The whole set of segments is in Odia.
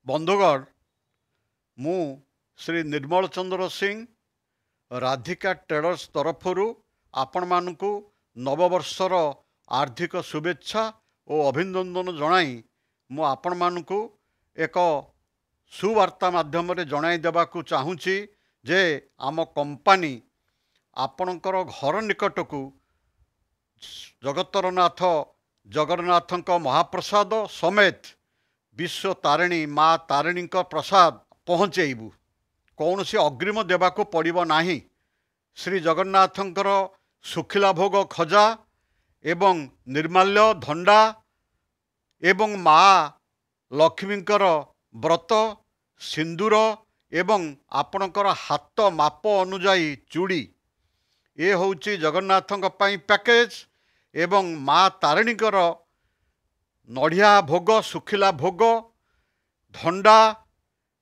ବନ୍ଧୁଗଣ, ମୁଁ ଶ୍ରୀ ନିର୍ମଳ ଚନ୍ଦ୍ର ସିଂ ରାଧିକା ଟ୍ରେଡର୍ସ ତରଫରୁ ଆପଣମାନଙ୍କୁ ନବବର୍ଷର ଆର୍ଥିକ ଶୁଭେଚ୍ଛା ଓ ଅଭିନନ୍ଦନ ଜଣାଇ ମୁଁ ଆପଣମାନଙ୍କୁ ଏକ ସୁବାର୍ତ୍ତା ମାଧ୍ୟମରେ ଜଣାଇ ଦେବାକୁ ଚାହୁଁଛି ଯେ ଆମ କମ୍ପାନୀ ଆପଣଙ୍କର ଘର ନିକଟକୁ ଜଗତର ନାଥ ଜଗନ୍ନାଥଙ୍କ ମହାପ୍ରସାଦ ସମେତ ବିଶ୍ୱ ତାରିଣୀ ମା ତାରିଣୀଙ୍କ ପ୍ରସାଦ ପହଞ୍ଚେଇବୁ। କୌଣସି ଅଗ୍ରିମ ଦେବାକୁ ପଡ଼ିବ ନାହିଁ। ଶ୍ରୀ ଜଗନ୍ନାଥଙ୍କର ଶୁଖିଲା ଭୋଗ ଖଜା ଏବଂ ନିର୍ମାଲ୍ୟ ଧଣ୍ଡା ଏବଂ ମା ଲକ୍ଷ୍ମୀଙ୍କର ବ୍ରତ ସିନ୍ଦୁର ଏବଂ ଆପଣଙ୍କର ହାତ ମାପ ଅନୁଯାୟୀ ଚୁଡ଼ି, ଏ ହେଉଛି ଜଗନ୍ନାଥଙ୍କ ପାଇଁ ପ୍ୟାକେଜ୍। ଏବଂ ମା ତାରିଣୀଙ୍କର ନଡ଼ିଆ ଭୋଗ, ଶୁଖିଲା ଭୋଗ, ଧଣ୍ଡା,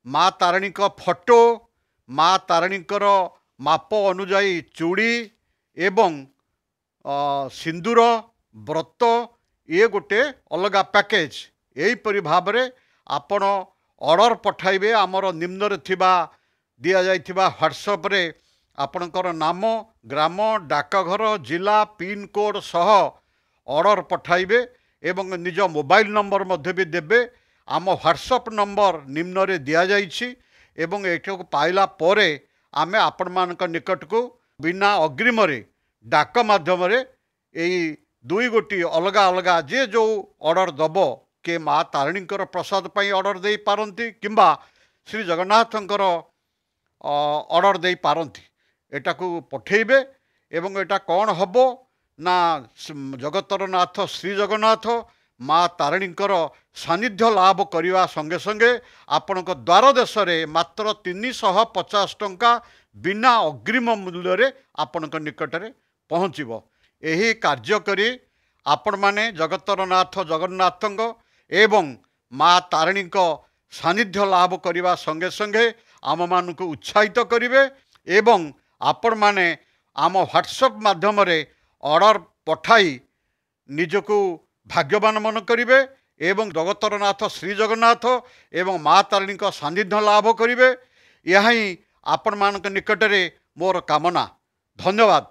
ମା ତାରିଣୀଙ୍କ ଫଟୋ, ମା ତାରିଣୀଙ୍କର ମାପ ଅନୁଯାୟୀ ଚୁଡ଼ି ଏବଂ ସିନ୍ଦୁର, ବ୍ରତ, ଇଏ ଗୋଟେ ଅଲଗା ପ୍ୟାକେଜ୍। ଏହିପରି ଭାବରେ ଆପଣ ଅର୍ଡ଼ର ପଠାଇବେ। ଆମର ନିମ୍ନରେ ଥିବା ଦିଆଯାଇଥିବା ହ୍ୱାଟ୍ସଆପ୍ରେ ଆପଣଙ୍କର ନାମ, ଗ୍ରାମ, ଡାକଘର, ଜିଲ୍ଲା, ପିନ୍କୋଡ଼୍ ସହ ଅର୍ଡ଼ର ପଠାଇବେ ଏବଂ ନିଜ ମୋବାଇଲ ନମ୍ବର ମଧ୍ୟ ବି ଦେବେ। ଆମ ହ୍ୱାଟ୍ସଆପ୍ ନମ୍ବର ନିମ୍ନରେ ଦିଆଯାଇଛି ଏବଂ ଏଠାକୁ ପାଇଲା ପରେ ଆମେ ଆପଣମାନଙ୍କ ନିକଟକୁ ବିନା ଅଗ୍ରିମରେ ଡାକ ମାଧ୍ୟମରେ ଏଇ ଦୁଇ ଗୋଟି ଅଲଗା ଅଲଗା ଯିଏ ଯେଉଁ ଅର୍ଡ଼ର ଦେବ, କିଏ ମା ତାରିଣୀଙ୍କର ପ୍ରସାଦ ପାଇଁ ଅର୍ଡ଼ର ଦେଇପାରନ୍ତି କିମ୍ବା ଶ୍ରୀ ଜଗନ୍ନାଥଙ୍କର ଅର୍ଡ଼ର ଦେଇପାରନ୍ତି, ଏଟାକୁ ପଠେଇବେ। ଏବଂ ଏଇଟା କ'ଣ ହେବ ନା ଜଗତର ନାଥ ଶ୍ରୀ ଜଗନ୍ନାଥ ମା ତାରିଣୀଙ୍କର ସାନ୍ନିଧ୍ୟ ଲାଭ କରିବା ସଙ୍ଗେ ସଙ୍ଗେ ଆପଣଙ୍କ ଦ୍ୱାର ଦେଶରେ ମାତ୍ର 350 ଟଙ୍କା ବିନା ଅଗ୍ରିମ ମୂଲ୍ୟରେ ଆପଣଙ୍କ ନିକଟରେ ପହଞ୍ଚିବ। ଏହି କାର୍ଯ୍ୟ କରି ଆପଣମାନେ ଜଗତର ନାଥ ଜଗନ୍ନାଥଙ୍କ ଏବଂ ମା ତାରିଣୀଙ୍କ ସାନ୍ନିଧ୍ୟ ଲାଭ କରିବା ସଙ୍ଗେ ସଙ୍ଗେ ଆମମାନଙ୍କୁ ଉତ୍ସାହିତ କରିବେ ଏବଂ ଆପଣମାନେ ଆମ ହ୍ୱାଟ୍ସଆପ୍ ମାଧ୍ୟମରେ ଅର୍ଡ଼ର ପଠାଇ ନିଜକୁ ଭାଗ୍ୟବାନ ମନେ କରିବେ ଏବଂ ଜଗତର ନାଥ ଶ୍ରୀ ଜଗନ୍ନାଥ ଏବଂ ମା ତାରିଣୀଙ୍କ ସାନ୍ନିଧ୍ୟ ଲାଭ କରିବେ। ଏହା ହିଁ ଆପଣମାନଙ୍କ ନିକଟରେ ମୋର କାମନା। ଧନ୍ୟବାଦ।